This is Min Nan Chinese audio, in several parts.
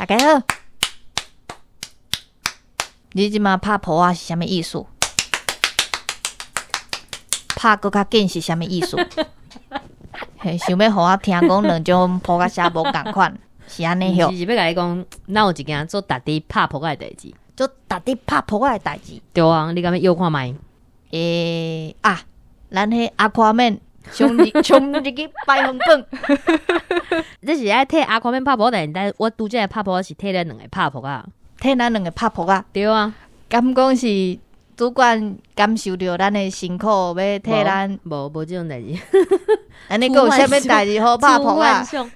家好，你這馬拍噗仔是啥物意思？拍閣較緊是啥物意思？嘿，想欲予我聽講兩種噗仔聲無仝款，是按呢喲？是欲共你講，咱有一件足值得拍噗仔的代誌？足值得拍噗仔的代誌？對啊，你敢欲臆看覓？欸啊，咱彼阿誇面衝入衝入去排行榜。這是愛替阿誇面拍噗仔，但我拄才拍噗仔是替咱兩个拍噗仔。替咱兩个拍噗仔。對啊。敢講是主管感受著咱的辛苦，欲替咱？無無這種代誌。按呢閣有啥物代誌好拍噗仔？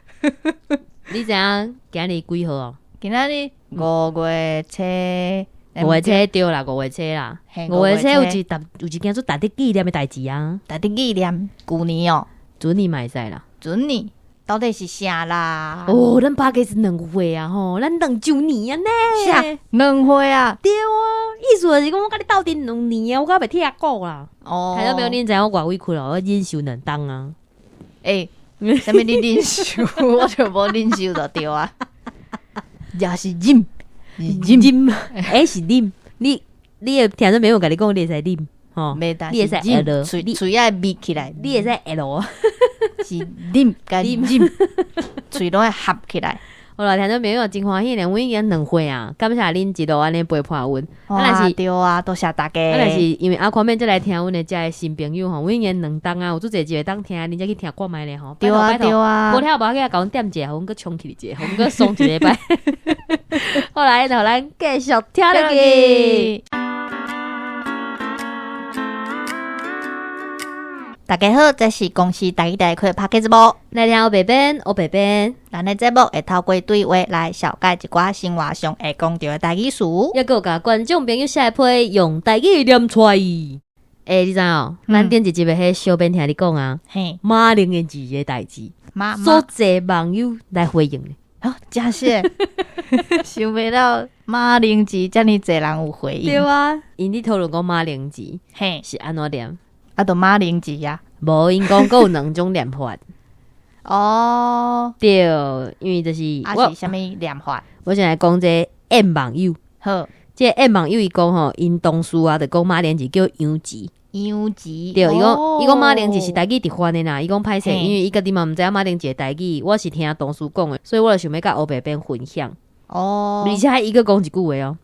你知影今日幾號哦？今仔日五月初，五月初對啦，五月初啦。五月初有一特有一件足值得紀念的代誌啊！值得紀念，舊年哦，準年嘛會使啦。準年到底是啥啦？哦，咱拍過是2歲啊吼，咱2週年啊呢？啥？2歲啊？對啊，意思就是講我共你鬥陣兩年啊，我閣袂拆股啦。哦，聽眾朋友，恁知影我偌委屈咯？我忍受兩冬啊。欸，啥物你忍受？我就無忍受就對啊。也是忍，忍，欸是忍。你你的聽眾朋友共你講，你會使忍吼，你會使 L，喙喙愛瞇起來，你會使 L，是忍共忍，喙攏愛合起來。好啦，聽眾朋友真歡喜咧，阮已經兩歲啊，感謝恁一路按呢陪伴阮。啊，若是對啊，多謝大家。啊，若是因為阿寬面才來聽阮的遮的新朋友吼，阮已經兩冬啊，有足濟集會當聽，恁才去聽看覓咧吼。對啊，對啊。無聽無要緊，共阮點一下，予阮閣衝起一下，予阮閣爽一禮拜。好來，予咱繼續聽落去。大家好，這是公視台語台開拍節目。來聽烏白編，烏白編。咱的節目會透過對話來紹介一寡生活上會講著的台語詞，猶閣有共觀眾朋友寫批用台語念出來。欸，你知影？咱頂一集的彼小編聽你講啊，馬鈴薯的代誌，足濟網友來回應。哦，真是，想袂到馬鈴薯遮爾濟人有回應。對啊，𪜶咧討論講馬鈴薯，是按怎念？啊，就馬鈴薯啊。無，𪜶講閣有兩種念法。哦，對，因為就是啊是啥物念法？我先來講這個 M 網友。好，這個 M 網友伊講吼，𪜶同事啊，就講馬鈴薯叫楊薯。楊薯。對，伊講伊講馬鈴薯是台語直翻的啦。伊講歹勢，因為伊家己嘛毋知影馬鈴薯的台語，我是聽同事講的，所以我就想欲共烏白編分享。哦，而且伊閣講一句話哦。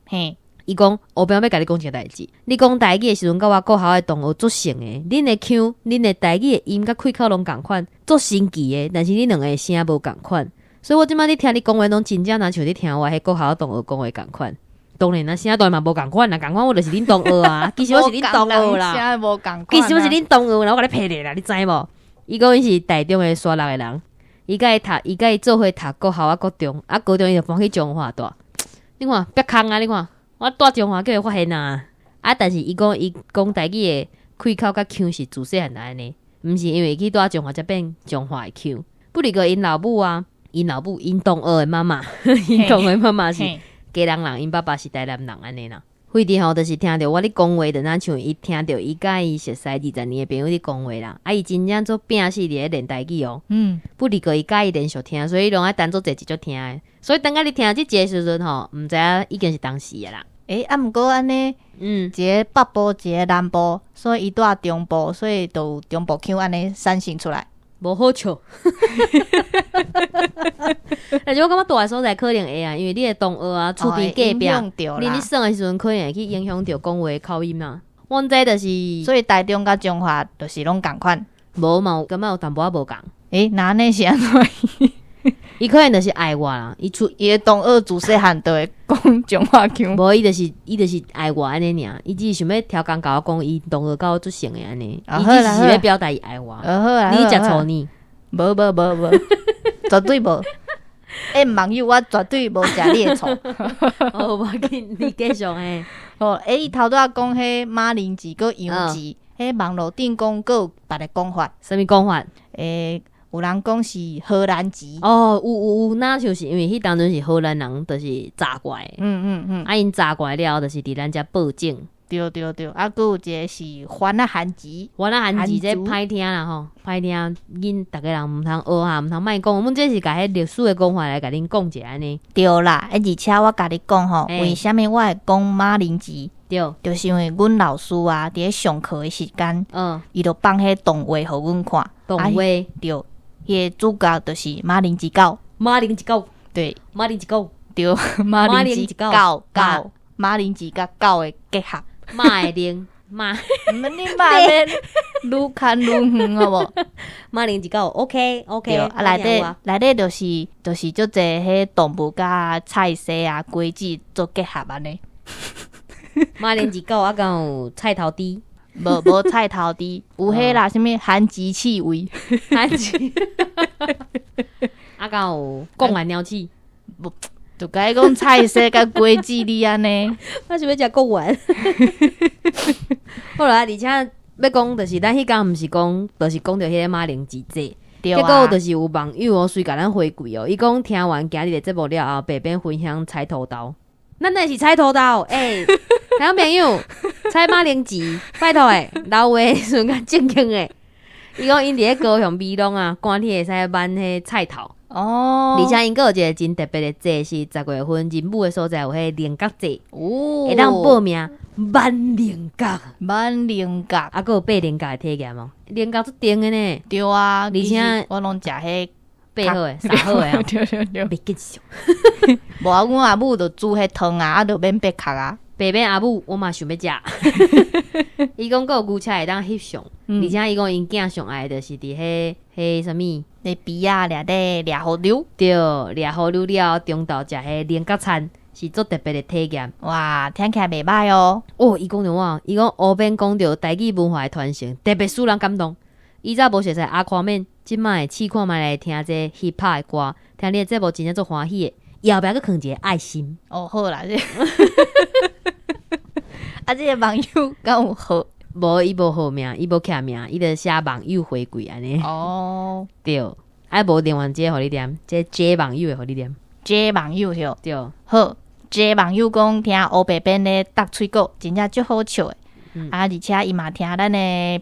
伊講烏白欲共你講一个代誌，你講台語的時陣，佮我國校的同學足像的，恁的腔、恁的台語的音佮開口攏仝款，足神奇的。但是恁兩个聲無仝款，所以我這擺咧聽你講話，攏真正若像咧聽我彼國校同學講話仝款。當然啦，聲當然嘛無仝款啦，仝款我就是恁同學啊，其實我是恁同學啦，其實我是恁同學啦，我共你騙咧啦，你知無？伊講伊是台中的沙鹿的人，伊佮伊讀，伊佮伊做伙讀國校啊，國中啊，高中伊就搬去彰化住。你看煏空啊，你看。我蹛彰化叫伊發現啊！啊，但是伊講伊講台語的開口佮腔是自細漢就按呢，毋是因為去蹛彰化才變彰化的腔。不哩個𪜶老母啊，𪜶老母𪜶同學的媽媽，𪜶同學媽媽是基隆人，𪜶爸爸是台南人按呢啦。惠弟吼，就是聽著我咧講話，就若像伊聽著伊佮伊熟似20年的朋友咧講話啦。啊，伊真正做拼死佇咧練台語哦。不哩個伊佮意連續聽，所以攏愛等足濟集才聽的。所以等下你聽這集的時陣吼，毋知影已經是當時的啦。欸，啊，毋過按呢，一个北部，一个南部，所以伊蹛中部，所以就有中部腔按呢產生出來。無好笑。但是我感覺蹛的所在可能會啊，因為你的同學啊，厝邊隔壁，你咧耍的時陣可能會去影響著講話的口音啊。阮這就是，所以台中佮彰化就是攏仝款。無嘛，有感覺有淡薄仔無仝。欸，那按呢是按怎？伊可能就是愛我啦，伊出伊的同學自細漢就會講彰化腔。無，伊就是愛我按呢爾，伊只是想欲刁工共我講，伊同學佮我足像的按呢，伊只是欲表達伊愛我。好你食醋呢？無無無無，絕對無。欸，網友，我絕對無食你的醋。哦，無要緊，你繼續嘿。哦，欸，伊頭拄仔講彼馬鈴薯閣楊薯，彼網路頂講閣有別个講法。啥物講法？欸，有人講是荷蘭薯。哦，有有有，若像是因為彼當陣是荷蘭人，就是炸過來。啊，𪜶炸過來了後，就是佇咱遮播種。對對對，啊，閣有一個是番仔番薯，番仔番薯這番薯歹聽啦吼，歹聽，恁逐家人毋通學哈，毋通莫講。阮這是共彼歷史的講法來共恁講一下按呢。對啦，欸，而且我共你講吼，嘿為啥物我會講馬鈴薯？就是因為阮老師啊，佇咧上課的時間，伊就放彼動畫予阮看。動畫啊，對，彼個主角就是馬鈴薯狗。馬鈴薯狗，對，馬鈴薯狗，對，馬鈴薯狗狗，馬鈴薯佮狗的結合。馬會靈，馬毋免你馬咧，愈牽愈遠，好無？馬鈴薯狗，OK OK。對，啊，內底內底就是足濟彼動物佮菜色啊、果子做結合按呢。馬鈴薯狗啊，敢有菜頭豬？無無菜頭豬，有彼啦，啥物番薯刺蝟，番薯，啊，敢有貢丸鳥鼠？無，就共你講菜色佮果子你按呢？我想欲食貢丸。好啦，而且欲講就是咱彼工毋是講，就是講著彼个馬鈴薯節。結果就是有網友哦，隨共咱回饋哦，伊講聽完今日的節目了後，白變分享菜頭刀。咱那是菜頭刀，欸，聽眾朋友，採馬鈴薯，拜託欸，老話時陣較正經的。伊講𪜶佇咧高雄美濃啊，寒天會使挽彼菜頭。而且𪜶閣有一個真特別的節，是10月份仁武的所在有彼個菱角節，會當報名挽菱角，挽菱角，啊，閣有爬菱角的體驗哦。菱角足甜的呢。對啊，而且我攏食彼爬好的，撒好的啊，對對對，袂繼續。無啊，阮阿母就煮彼湯啊，啊，就免掰殼啊。白面阿母，我嘛想欲食。伊講閣有牛車會當翕相，而且伊講𪜶囝上愛的就是佇彼彼啥物，咧埤仔掠咧掠河流，對，掠河流了後，中晝食彼菱角餐是足特別的體驗。哇，聽起來袂䆀哦。哦，伊講著我，伊講烏邊講著台語文化的傳承，特別使人感動。以前無熟似阿看面，這擺會試看覓來聽這 hip hop 的歌，聽你的節目真正足歡喜的，後壁閣囥一個愛心。哦，好啦，這啊，這個網友敢有號？無，伊無號名，伊無簽名，伊就寫網友回饋按呢。哦，對，啊無另外這個予你念，這 J 網友的予你念。 J 網友對。對。好，J 網友講聽烏白編咧搭喙鼓，真正足好笑的。啊，而且伊嘛聽咱的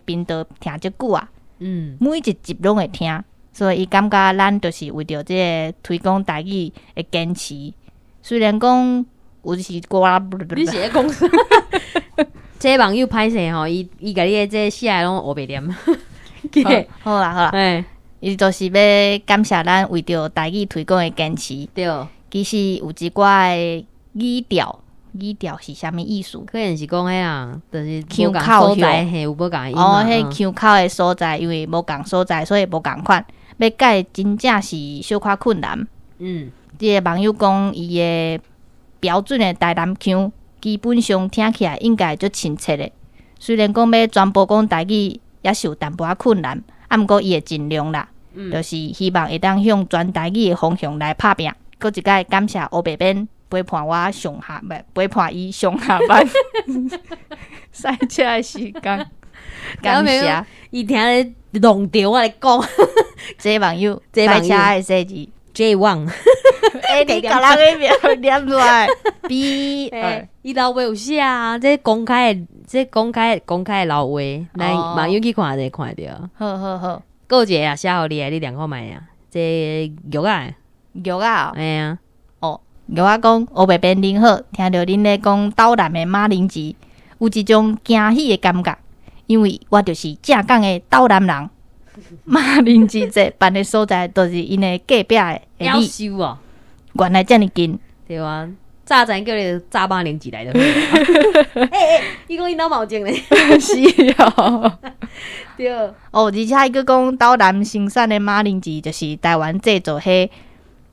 頻道聽足久啊。每一集攏會聽，所以伊感覺咱就是為著這个推廣台語的堅持。雖然講有時歌，你是咧講啥？這網友歹勢吼，伊伊共你的這寫的攏烏白念。好啦好啦，伊就是欲感謝咱為著台語推廣的堅持。其實有一寡的語調，語調是啥物意思？可能是講彼啊，就是腔口所在，嘿，有無仝的音哦，彼腔口的所在，因為無仝所在，所以無仝款。欲改真正是小可困難。這个網友講，伊的標準的台南腔，基本上聽起來應該足親切的。雖然講欲全部講台語，也是有淡薄仔困難，啊，毋過伊會盡量啦，就是希望會當向全台語的方向來拍拚。閣一擺感謝烏白編陪伴我上下，袂陪伴伊上下班賽車的時間。感謝。伊聽咧弄著我來講，這網友賽車的細字 J One，欸，你共人的名念出來，B，伊老話有寫啊，這公開的，這公開公開的老話，來網友去看就看著。好好好，閣有一个啊，寫予你的，你念看覓啊？這玉仔，玉仔，嘿啊，哦，玉仔講烏白編恁好，聽著恁咧講斗南的馬鈴薯，有一種驚喜的感覺，因為我就是正港的斗南人。馬鈴薯節辦的所在，就是𪜶的隔壁的夭壽哦，原來遮爾近，對啊，早知叫你炸馬鈴薯來就好。欸欸，伊講𪜶兜嘛有種咧，是哦，對。哦，而且伊閣講斗南生產的馬鈴薯，就是台灣製造彼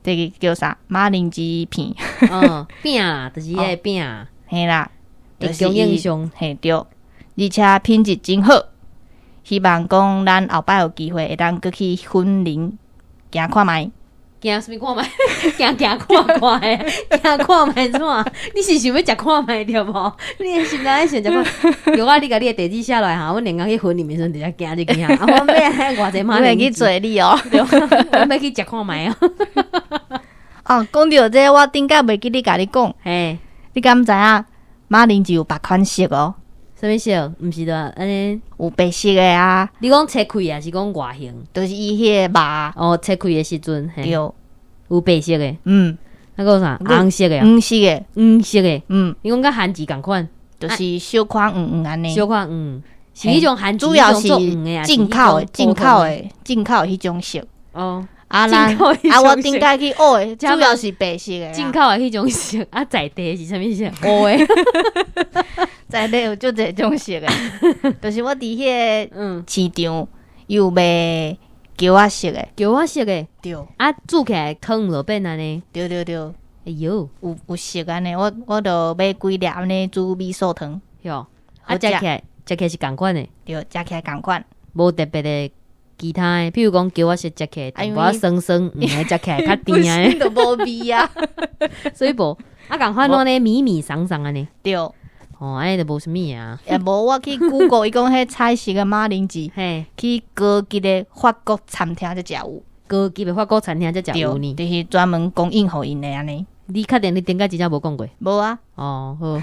這个叫啥馬鈴薯片，嗯，餅啦，就是彼个餅，嘿啦，就是供應商，嘿對，而且品質真好。希望講咱後擺有機會會當閣去雲林行看覓。行啥物看覓？行行看看的，行看覓創啥？你是想欲食看覓對無？你的心內想食看。有啊，你共你的地址寫落來哈，阮兩工去雲林的時陣直接行入去哈。啊，阮欲偌濟馬鈴去揣你哦，阮欲去食看覓哦。哦，講著這個，我頂擺袂記得共你講。嘿，你敢知影馬鈴薯有別款色哦？啥物色？毋是的，按呢有白色的啊。你講切開啊，是講外形？就是伊彼個肉。哦，切開的時陣，對，有白色的。那個啥，紅色的，黃色的，黃色的。你講佮番薯仝款，就是小可黃黃按呢。小可黃，是彼種番薯，主要是進口的，進口的，進口的彼種色。啊，咱啊，我頂擺去學的，主要是白色的。進口的彼種色，啊，在地是啥物色？烏的。在地有足濟種色的，就是我佇彼個市場有賣橋仔色的，橋仔色的，對。啊，煮起來湯就變按呢？對對對。哎喲，有色按呢，我就買幾粒按呢煮味噌湯。喲，啊，食起來是仝款的。對，食起來仝款，無特別的。其他的，譬如講橋仔色食起來淡薄仔酸酸，黃的食起來較甜啊，都無味啊，所以無啊，仝款按呢米米桑桑按呢。對，哦，按呢就無啥物啊。也無我去 Google，伊講彼彩色的馬鈴薯，去高級的法國餐廳才食有。高級的法國餐廳才食有呢，就是專門供應予𪜶的按呢。你確定你頂擺真正無講過？無啊。哦，好。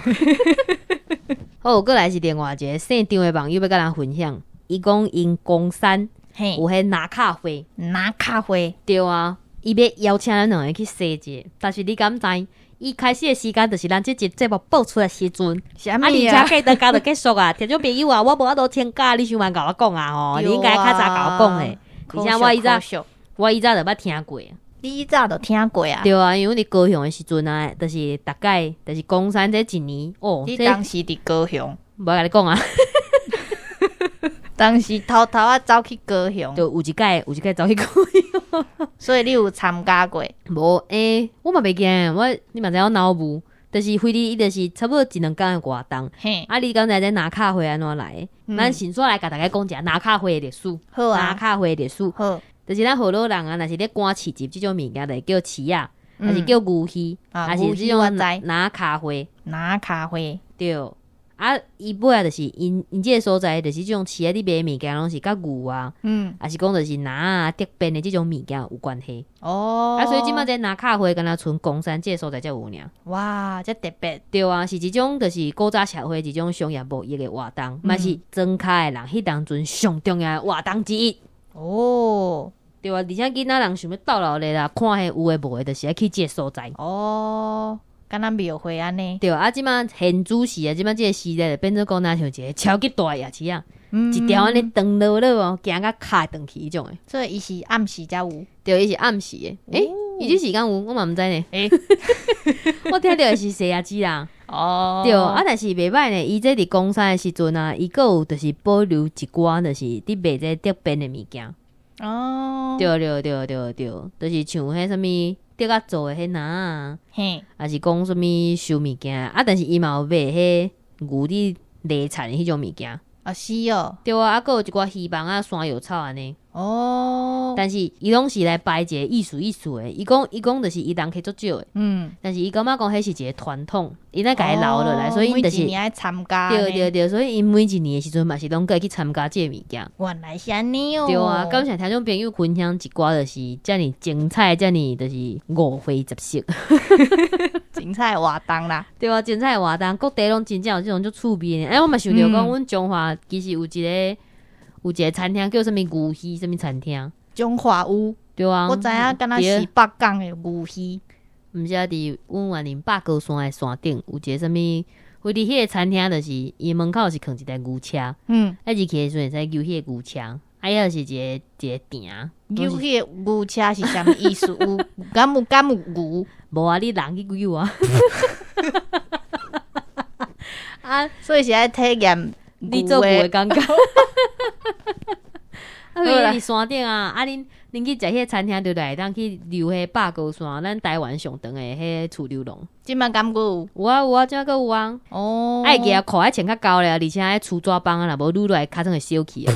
好，閣來是另外一个姓張的網友欲佮咱分享，伊講𪜶岡山。有彼拿卡會，拿卡會，對啊，伊欲邀請咱兩个去踅者，但是你敢知？伊開始的時間就是咱這集節目播出的時陣，啊，而且過長工就結束啊。聽眾朋友啊，我無法度請假，你傷慢共我講啊吼，你應該較早共我講的。而且我以早就捌聽過。你以早就聽過啊？對啊，因為阮佇高雄的時陣啊，就是逐擺，就是岡山這一年哦。你當時佇高雄？無共你講啊。當時偷偷仔走去高雄，就有一擺走去高雄，所以你有參加過？無欸，我嘛袂記，我你嘛知我腦霧，就是飛佇伊就是差不多一兩工的活動。啊，你敢知這拿卡會按怎來？咱先煞來共大家講一下拿卡會的歷史。好啊，拿卡會的歷史。好，就是咱河洛人啊，若是咧趕市集這種物件，就會叫市仔，還是叫牛墟，還是這種拿卡會。拿卡會，對。啊，伊尾仔就是𪜶這个所在，就是這種市仔咧賣物件，攏是佮牛啊，抑是講就是蜊啊、竹編的這種物件有關係。啊，所以這擺這拿卡會，敢若賰岡山這个所在才有爾。哇，這特別。對啊，是一種就是古早社會一種商業貿易的活動，嘛是莊跤的人彼當陣上重要的活動之一。對啊，而且囡仔人想欲鬥鬧熱啦，看彼有的無的，就是愛去這个所在。敢若廟會按呢？對啊，這擺現主時啊，這擺這个時代就變做講，若像一个超級大的夜市啊，一條按呢長落落哦，行甲跤會斷去彼種的。所以伊是暗時才有？對，伊是暗時的。欸，伊這時間有，我嘛毋知呢。欸，我聽著的是細夜市啦。對啊，但是袂䆀呢，伊這佇岡山的時陣啊，伊閣有就是保留一寡，就是佇賣這竹編的物件。對對對對對，就是像彼啥物。竹仔做的彼籃啊，抑是講啥物收物件啊？但是伊嘛有賣彼牛佇犁田的彼種物件。啊，是哦。對啊，啊，閣有一寡魚網啊、山藥草按呢。但是伊攏是來擺一个意思意思的。伊講就是伊人客足少的。但是伊感覺講彼是一个傳統，伊愛共伊留落來，所以𪜶就是每一年愛參加。對對對，所以𪜶每一年的時陣嘛是攏閣會去參加這个物件。原來是按呢哦。對啊，感謝聽眾朋友分享一寡就是遮爾精彩，遮爾就是五花十色。精彩的活動啦。對啊，精彩的活動，各地攏真正有這種足趣味的。欸，我嘛想著講，阮彰化其實有一个餐廳叫啥物牛墟，啥物餐廳？彰化有。對啊。我知影，敢若是北港的牛墟。毋是啊，佇阮員林百高山的山頂有一个啥物，伊佇彼个餐廳就是伊門口是囥一台牛車，啊入去的時陣會使牛彼个牛車，啊遐就是一个一个埕。牛彼个牛車是啥物意思？有敢有牛？無啊，你人去牛啊。啊，所以是愛體驗你做牛的感覺。啊，伊佇山頂啊，啊，恁去食彼个餐廳，對來會當去溜彼百高山，咱台灣上長的彼個趨溜廊。這擺敢閣有？有啊有啊，這擺閣有啊。愛記啊，褲愛穿較厚咧，而且愛粗紙枋啊，若無擼落來，尻川會燒去哦。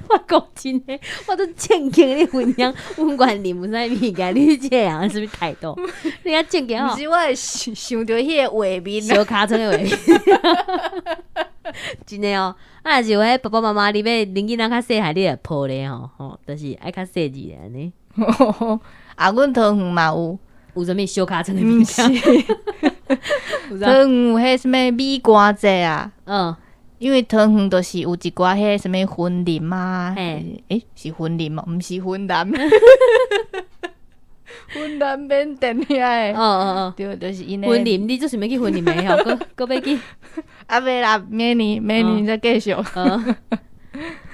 我講真的，我都正經咧分享，阮員林有啥物件，你這個人啥物態度？你較正經吼。毋是，我會想著彼个畫面，燒尻川的畫面。真的哦，啊，若是有彼爸爸媽媽，你欲恁囡仔較細漢，你會抱咧吼，吼，就是愛較細緻按呢。啊，阮桃園嘛有，有啥物燒尻川的物件？桃園有彼啥物米瓜節啊？因為桃園就是有一寡彼啥物雲林啊，欸，是雲林嗎？毋是雲南，雲南緬甸遐的。對，就是𪜶的。雲林，你做想欲去雲林的吼？閣閣欲去？啊，袂啦，明年明年再繼續。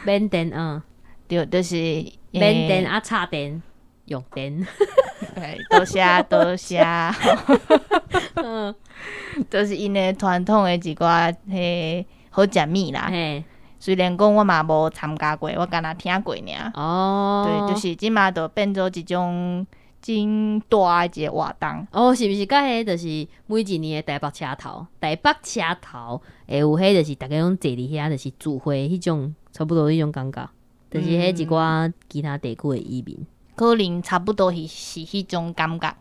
緬甸啊。對，就是緬甸啊，插電用電。多謝多謝。就是𪜶的傳統的一寡彼好食物啦。雖然講我嘛無參加過，我干焦聽過爾。對，就是這馬就變做一種真大的一個活動。哦，是毋是佮彼就是每一年的台北車頭，台北車頭會有彼就是逐家攏坐佇遐，就是聚會彼種，差不多彼種感覺，就是彼一寡其他地區的移民。可能差不多是彼種感覺，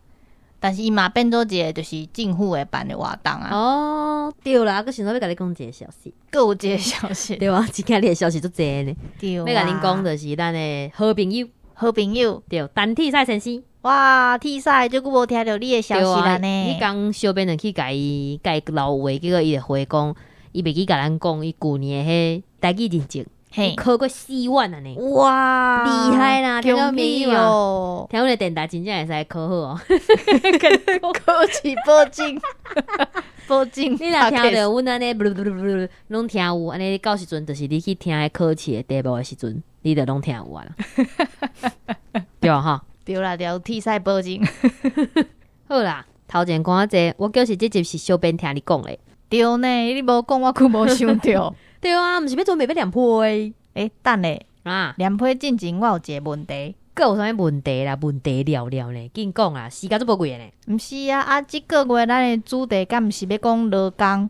但是伊嘛變做一個就是政府會辦的活動啊。哦，對啦，閣想到欲共你講一個消息。閣有一個消息。對啊，今仔日的消息足濟呢。對啊。欲共恁講就是咱的好朋友，好朋友，對，陳鐵賽先生。哇，鐵賽足久無聽著你的消息啦呢。彼工小編就去共伊共伊留話，結果伊就回講，伊袂記共咱講，伊舊年的彼台語認證。考過 C1 啊呢！哇，厲害啦！聽眾朋友哦，聽阮的電台真正會使考好哦。考試保證，保證。你若聽著阮按呢，攏聽有按呢，到時陣就是你去聽彼考試的題目的時陣，你就攏聽有啊啦。對哈？對啦，對，鐵賽保證。好啦，頭前講遮濟，我就是這集是小編聽你講的。對呢，你無講我閣無想著。對啊，毋是欲準備欲念批。欸，等下啊，念批進前我有一個問題。閣有啥物問題啦？問題了了呢？緊講啊，時間足寶貴的呢。毋是啊，啊，這個月咱的主題敢毋是欲講勞工？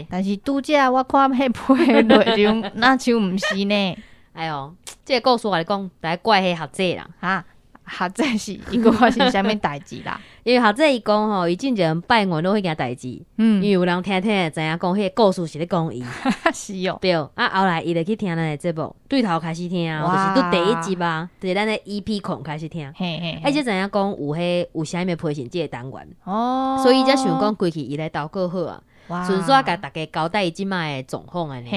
但是拄才我看彼批的內容，若像毋是呢。哎喲，這個故事我共你講，著愛怪彼學者啦。哈，學者是伊閣發生啥物代誌啦？因為學者伊講吼，伊進前拜元老彼件代誌，因為有人聽聽會知影講，彼個故事是咧講伊。是哦。對，啊，後來伊就去聽咱的節目，對頭開始聽，就是對第一集啊，就是咱的 EP 空開始聽。啊，才知影講有彼有啥物培訓這個單元。所以才想講規氣伊來投稿好啊。順紲共逐家交代伊這擺的狀況按呢。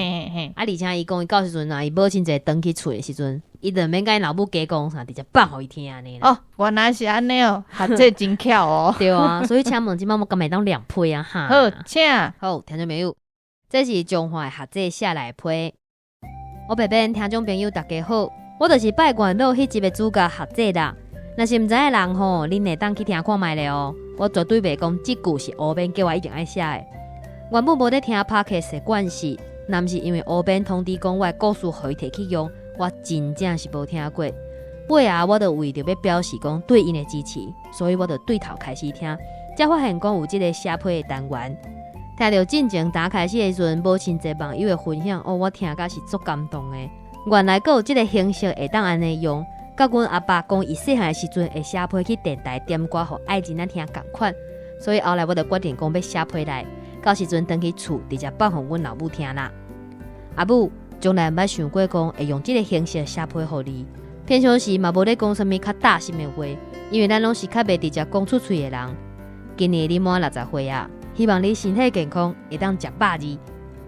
啊，而且伊講伊到時陣啊，伊母親節轉去厝的時陣，伊就免共𪜶老母加講啥，直接放予伊聽按呢。哦，原來是按呢哦，學者真巧哦。對啊，所以請問這擺我敢會當念批啊哈？好，請。好，聽眾朋友，這是彰化學者寫來的批。我白編聽眾朋友逐家好，我就是拜元老彼集的主角學者啦。若是毋知的人吼，恁會當去聽看覓咧哦。我絕對袂講這句是烏編叫我一定愛寫的。原本無咧聽 Podcast 的關係，若毋是因為烏編通知講我的故事予伊提去用，我真正是無聽過。尾仔我就為著欲表示講對𪜶的支持，所以我就對頭開始聽，才發現講有這個寫批的單元。聽著進前剛開始的時陣，母親節網友的分享，哦，我聽甲是足感動的。原來閣有這個形式會當按呢用，佮阮阿爸講伊細漢的時陣會寫批去電台點歌，予愛人仔聽仝款，所以後來我就決定講欲寫批來。到時陣轉去厝，直接放予阮老母聽啦。阿母從來毋捌想過講會用這個形式寫批予你。平常時嘛無咧講啥物較貼心的話，因為咱攏是較袂直接講出喙的人。今年你滿60歲啊，希望你身體健康，會當食百二。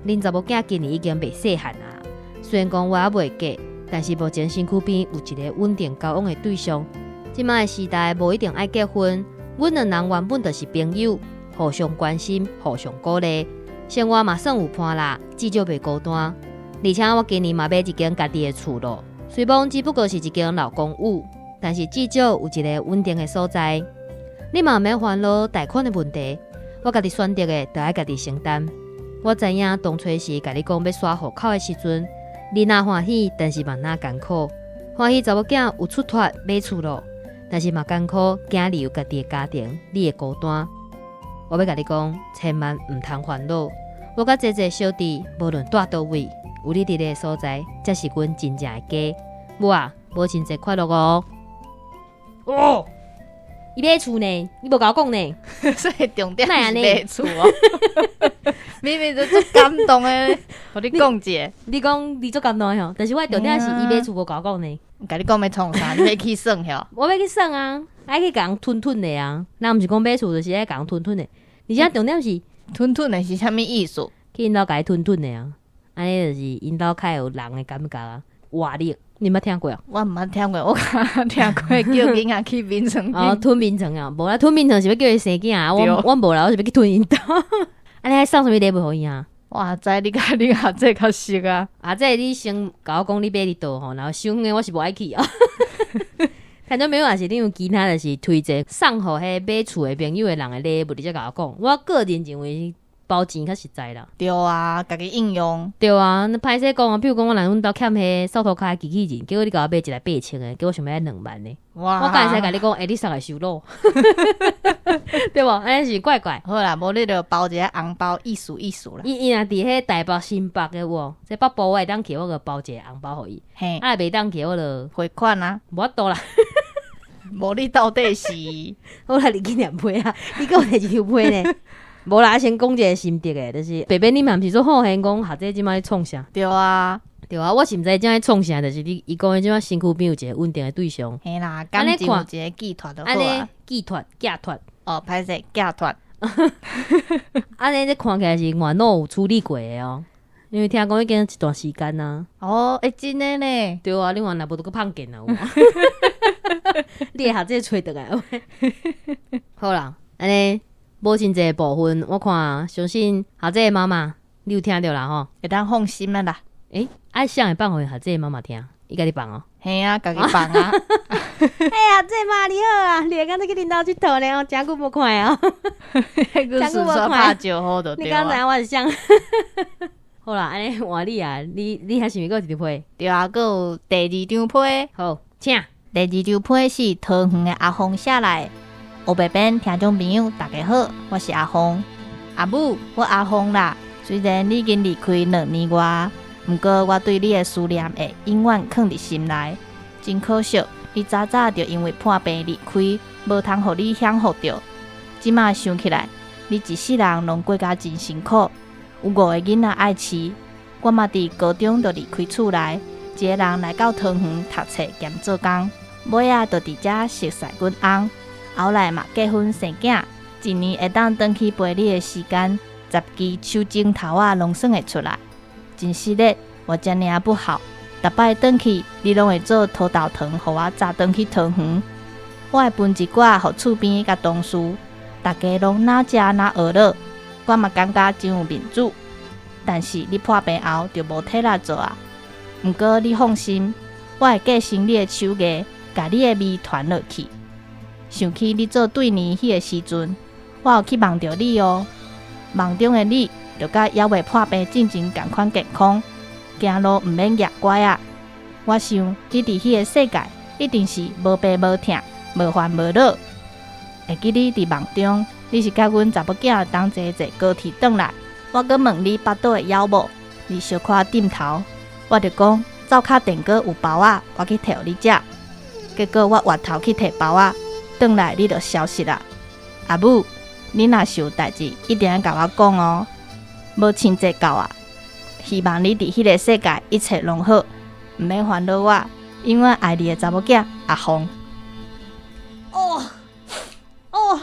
恁查某囝今年已經袂細漢啊，雖然講我猶未嫁，但是目前身軀邊有一個穩定交往的對象。這擺的時代無一定愛結婚，阮兩人原本就是朋友。互相關心，互相鼓勵，生活嘛算有伴啦，至少袂孤單。而且我今年嘛買一間家己的厝咯，雖罔只不過是一間老公寓，但是至少有一個穩定的所在。你嘛毋免煩惱貸款的問題，我家己選擇的，就愛家己承擔。我知影當初時共你講欲徙戶口的時陣，你若歡喜，但是嘛若艱苦。歡喜查某囝有出脫買厝咯，但是嘛艱苦，囝兒有家己的家庭，你會孤單。我欲共你講，千萬毋通煩惱。我佮姐姐小弟，無論蹛佗位，有你佇咧的所在，才是阮真正的家。母啊，母親節快樂哦！哦，伊買厝呢，伊無共我講呢。所以重點是買厝哦。明明就足感動的，予你講一下。你講你足感動的吼，但是我的重點是伊買厝無共我講呢。共你講欲創啥？你欲去耍吼？我欲去耍啊，愛去共人吞吞的啊。咱毋是講買厝，就是愛共人吞吞的。而且重點是吞吞的是啥物意思？去𪜶兜共伊吞吞的啊，按呢就是𪜶兜較有人的感覺啊，活力。你毋捌聽過啊？我毋捌聽過，我較聽過叫囡仔去眠床哦，吞眠床啊，無啦，吞眠床是欲叫伊生囝啊，我我無啦，我是欲去吞𪜶兜。啊，你愛送啥物禮物予伊啊？哇知你較你較這較熟啊！啊，這你先共我講你買佇佗吼，然後傷遠我是無愛去哦。聽眾朋友，若是你有其他就是推薦送予彼買厝的朋友的人的禮物，你才共我講。我個人認為包錢較實在啦。對啊，家己應用。對啊，那歹勢講啊，比如講我若阮兜欠彼掃塗跤的機器人，結果你共我買一台8000的，結果想欲愛2萬的。哇！我敢會使共你講，欸，你送來收囉，對無？按呢是怪怪。好啦，無你就包一个紅包意思意思啦。伊伊若佇彼台北新北的有無？這北部我會當去，我就包一个紅包予伊。嘿，啊，袂當去我就匯款啊。無法度啦。無你到底是？好啦，你紀念批啊，你閣有提一張批呢？無啦，先講一个心得的，就是白白你嘛毋是做好現講學者這擺咧創啥？對啊。對啊，我是毋知這咧創啥，就是你伊講伊這擺身軀邊有一个穩定的對象。嘿啦，感情有一个寄託就好啊。寄託、寄託。哦，歹勢，寄託。按呢，這看起來是外腦有處理過的哦，因為聽講已經一段時間啊。哦，欸，真的呢？對啊，你看若無就閣胖見啊，有無？你會學這揣轉來。好啦，按呢母親節的部分，我看相信學姐的媽媽，你有聽著啦吼？會當放心啊啦。欸，啊，誰會放予學姐的媽媽聽？伊家己放哦。嘿啊，家己放啊。哎呀，這媽你好啊！你會敢去恁兜𨑨迌呢？誠久無看哦。誠久無看。拍招呼就你敢知影我是誰？好啦，按呢換你啊，你你遐是毋是閣有一張批？對啊，閣有第二張批。好，請。第二張批是桃園的阿鳳寫來的。烏白邊聽眾朋友，大家好，我是阿鳳。阿母，我阿鳳啦。雖然你已經離開2年外，毋過我對你的思念會永遠囥佇心內。真可惜，你早早就因為破病離開，無通予你享福著。這馬想起來，你一世人攏過甲真辛苦，有五個囡仔愛飼。我嘛佇高中就離開厝內，一个人來到桃園讀冊兼做工，尾仔就佇遮熟似阮翁。後來嘛結婚生囝，一年會當轉去陪你的時間，10支手指頭仔攏算會出來。真失禮，我遮爾仔不孝，逐擺轉去，你攏會做土豆糖，予我早轉去桃園。我會分一寡予厝邊佮同事，逐家攏若食若學樂，我嘛感覺真有面子。但是你破病後就無體力做啊。毋過你放心，我會繼承你的手藝，共你的味傳落去。想起你做對年彼个時陣，我有去夢著你哦。夢中的你，就佮猶未破病進前仝款健康，行路毋免攑拐仔。我想你佇彼个世界，一定是無病無疼、無煩無惱。會記你佇夢中，你是佮阮查某囝同齊坐高鐵轉來，我閣問你腹肚會枵無？你小可點頭，我就講灶跤電鍋有包仔，我去提予你食。結果我回頭去提包仔，轉來你就消失啦。阿母，你若是有代誌，一定愛共我講哦。母親節到啊，希望你佇彼个世界一切攏好，毋免煩惱我，永遠愛你的查某囝阿鳳。哦哦，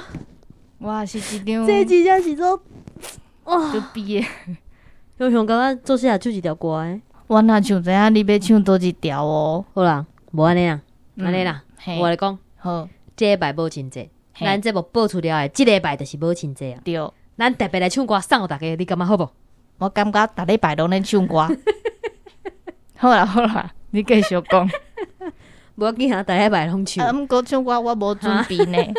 哇，是一張，這真正是做，哇，足悲的。我想感覺做細漢唱一條歌的。我哪像知影你欲唱佗一條哦。好啦，無按呢啦，按呢啦，我來講。好，這禮拜母親節，咱節目播出了的，這禮拜就是母親節啊。對，咱特別來唱歌送予大家，你感覺好無？我感覺逐禮拜攏咧唱歌。好啦好啦，你繼續講。無要緊啊，逐禮拜攏唱。啊，毋過唱歌我無準備呢。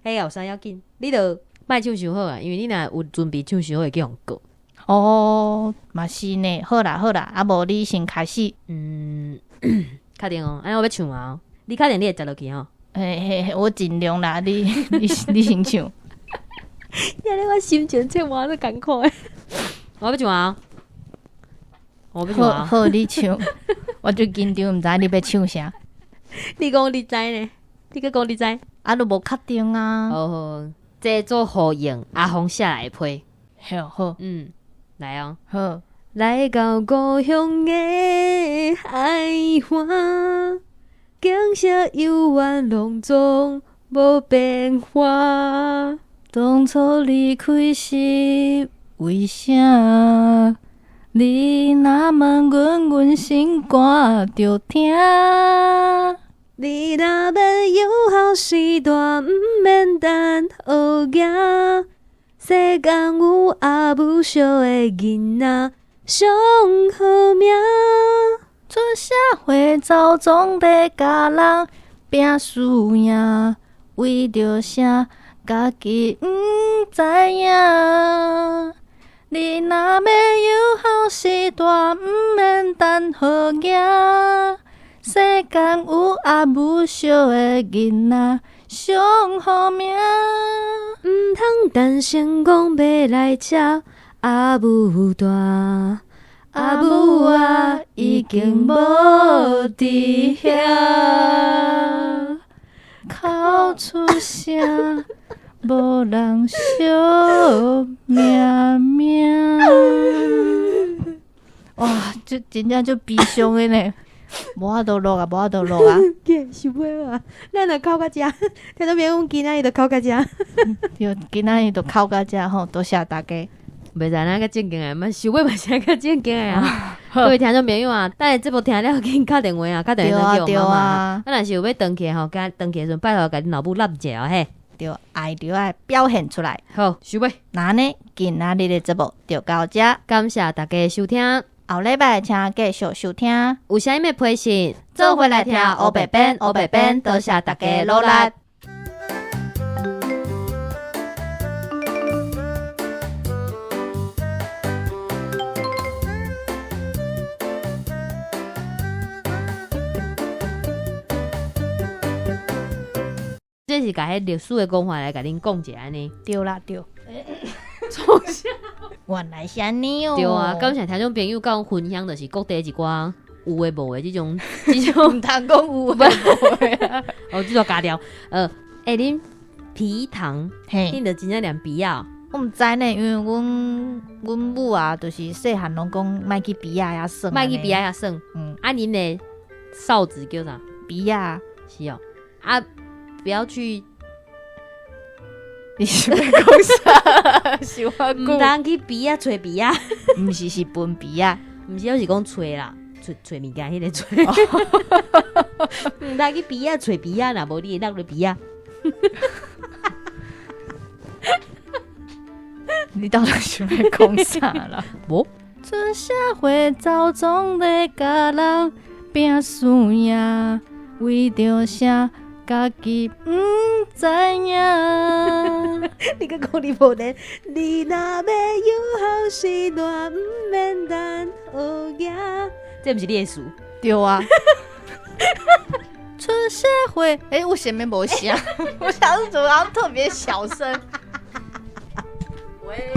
彼有啥要緊？你著莫唱傷好啊，因為你若有準備唱傷好會去予告。哦，嘛是呢。好啦好啦，啊無你先開始。嗯，確定哦，按呢我欲唱啊，你確定你會接落去吼？嘿嘿嘿，我盡量啦，你你你先唱。今日我心情切換足艱苦的。我欲唱啊！我欲唱啊！好，你唱。我足緊張，毋知你欲唱啥。你講你知呢？你閣講你知？啊，都無確定啊。好好，這做呼應阿鳳寫來的批。好好，嗯，來哦。好，來到故鄉的海岸，景色猶原攏總無變化。當初離開是為啥？你若問阮，阮心肝就疼。你若欲有好時代，毋免等予行。世間有阿母惜的囡仔上好命。出社會走總咧共人拼輸贏，為著啥家己毋知影？你若欲有好時代，毋免等予行。世間有阿母惜的囡仔上好命。毋通等成功欲來接阿母大，阿母啊已經無佇遐。哭出聲，無人惜命命。哇，這真正足悲傷的呢，無法度錄啊，無法度錄啊。想欲啊，咱若哭到遮，聽眾朋友，阮今仔日就哭到遮。對，今仔日就哭到遮吼，多謝大家。袂使咱較正經的，嘛想欲嘛是較正經的啊。各位聽眾朋友啊，等下節目聽了，緊敲電話啊，敲電話轉去予媽媽。啊，若是有欲轉去吼，共轉去的時陣，拜託共恁老母睁者哦嘿。對，愛就愛表現出來。好，收尾。那呢，今仔日的節目就到這，感謝大家收聽。後禮拜請繼續收聽。有啥物批評，做伙來聽烏白編，烏白編，多謝大家努力。這是共彼歷史的講法來共恁講一下按呢。對啦對。創啥？原來是按呢哦。對啊，感謝聽眾朋友共阮分享，就是各地一寡有的無的這種這種。毋通講有的無的。哦，這段加掉。欸，恁埤塘，嘿，恁著真正念埤仔？我毋知呢，因為阮阮母啊，就是細漢攏講莫去埤仔遐耍。莫去埤仔遐耍。嗯。啊，恁的嫂子叫啥？埤仔。是哦。啊，不要去。你是欲講啥？是我毋通去埤仔揣埤仔。毋是，是分埤仔。毋是，我是講揣啦，揣揣物件彼个揣。毋通去埤仔揣埤仔，若無你會落咧埤仔。你到底是欲講啥啦？無。出社會走總咧共人拼輸贏，為著啥？家己毋知影。你閣講你無咧？你若欲有好時代，毋免等予行。這毋是你的詞。對啊。出社會，欸，我前面無聲，我想怎麼特別小聲。喂。